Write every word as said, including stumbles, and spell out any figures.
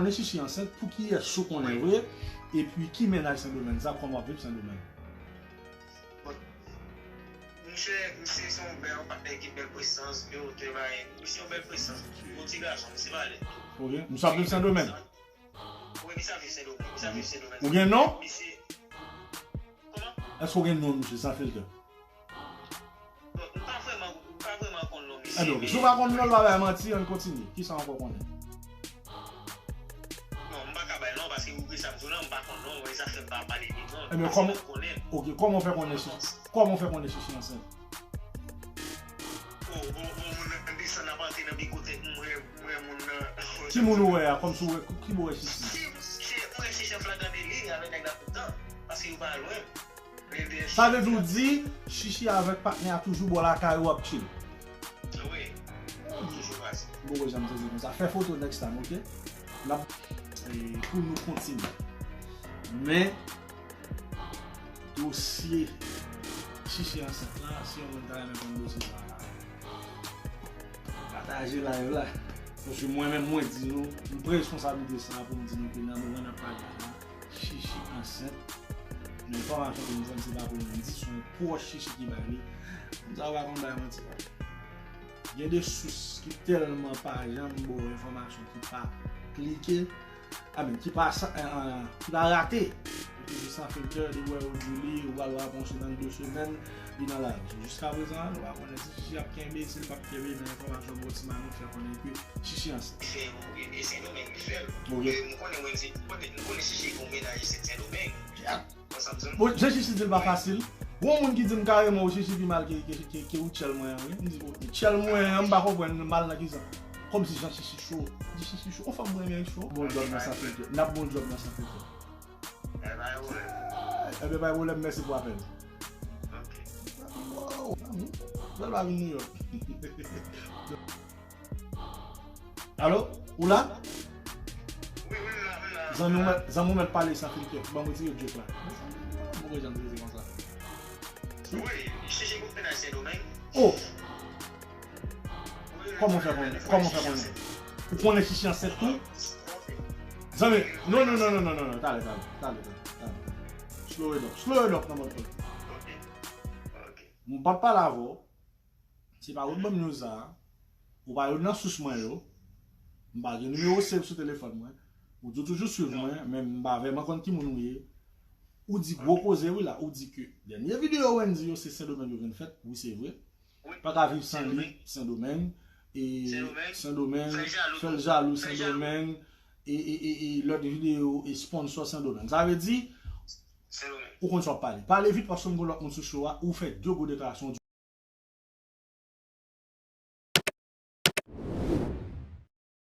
Konnen Chichi ansent, pou kiyès ou konnen vre? Epi ki mennaj Sendomeng sa, kòman w ap viv Sendomeng? Bon, monchè, misye se yon bèl, yon patnè ki bèl presans, yo, te bay. Misye yon bèl presans, yon ti gason, misye pa lèd. Ok, misye ap viv Sendomeng? Wi, misye ap viv Sendomeng, misye ap viv Sendomeng. Ou gen non? Misye, kòman? Èske w gen non, misye, san filtè? Bon, m pa vrèman, m pa vrèman konn non misye. Ebyen, ok, si w pa konn non l, pa bay manti, ann kontinye. Kisa w ankò konnen? Non, m pa ka bay non, paske ou gen sa m di w la, m pa konn non, e sa fè m pa pale de non. Ebyen, kòman, ok, kòman w fè konnen Chichi, kòman w fè konnen Chichi ansent? Oh, bon, bon, moun nan desann ap antre nan bikotèk, m wè, m wè moun nan. Ki moun ou wè a, kòmsi w wè, ki bò w wè Chichi? Si, si, m wè Chichi an flagran deli avèk nèg la toutan, paske yo pa lwen. Sa vle di w di, Chichi avèk patnè a toujou bò lakay ou ap chill. Wi. Toujou pase. Bon, jan m sezi konsa. Fè foto next time, ok? N ap, e, pou nou kontinye. Men, dosye Chichi ansent la, si yon moun ta renmen konn dosye sa, pataje live la. Paske mwen menm, mwen di nou, m pran responsablite sa pou m di nou ke nan moman n ap pale la, Chichi ansent. Men enfòmasyon ke m jwenn, se pa pou mwen di, se yon pwòch Chichi ki bay li. Moun sa yo pa konn bay manti. Gen de sous ki tèlman pa janm ba w enfòmasyon ki pa klike, I mean, ki pa sa, eh, eh, ki pa rate. Ou toujou san filtè, li wè ou di li, ou pral wè apre yon semèn, de semèn, li nan live. Jiskaprezan, nou pa konnen si Chichi ap kenbe, si l p ap kenbe, men enfòmasyon bò ti Manno fè konnen ke Chichi ansent. Fè, e Sendomeng li fè l. Ok. E m konnen Wendy, m konnen, m konnen Chichi gon mennaj isit Sendomeng. Konsa m di w. Bon, jan Chichi di l pa fasil. Gon moun ki di m kareman ou Chichi pi mal ke, ke, ke, ke ou tchèl mwen an, wi. M di, oh, tchèl mwen an, m pa konprann mal nan kisa. Kòmsi jan Chichi cho. Di Chichi cho. On fanm mwen renmen cho. Bon djòb nan san filtè. N ap bon djòb nan san filtè. Ebyen, pa gen pwoblèm, mèsi pou apèl. Ok. Wow. Bèl pa vin New York. Alo? Ou la? Wi, wi, m la, m la. Zanmi w mèt, zanmi w mèt pale san filtè. Ban m retire joke la. Mwen wè jan m treze konsa. Wi, Chichi gon mennaj Sendomeng. Oh! Kòman w fè konnen? Kòman w fè konnen? Ou konnen Chichi ansent tou? Zanmi, non, non, non, talè, talè, talè, talè, talè. Slow it up, slow it up nan mòd pwen. Ok, ok. M p ap pale avè w. Se pa ou t ban m news sa a. Ou pa youn nan sous mwen yo. M pa gen nimewo w save sou telefòn mwen. Ou di w toujou swiv mwen, men m pa vrèman konn ki moun ou ye. Ou di gwo koze wi la, ou di ke dènye videyo Wendy yo se Sendomeng yo vin fèt, wi se vre. Pa ka viv san li, Sendomeng, e Sendomeng, fè l jalou Sendomeng, e, e, e, e lòt videyo e sponsò Sendomeng. Sa vle di, ou konn sa w ap pale. Pale vit paske m gon lòt moun sou show a, ou fè de gwo deklarasyon,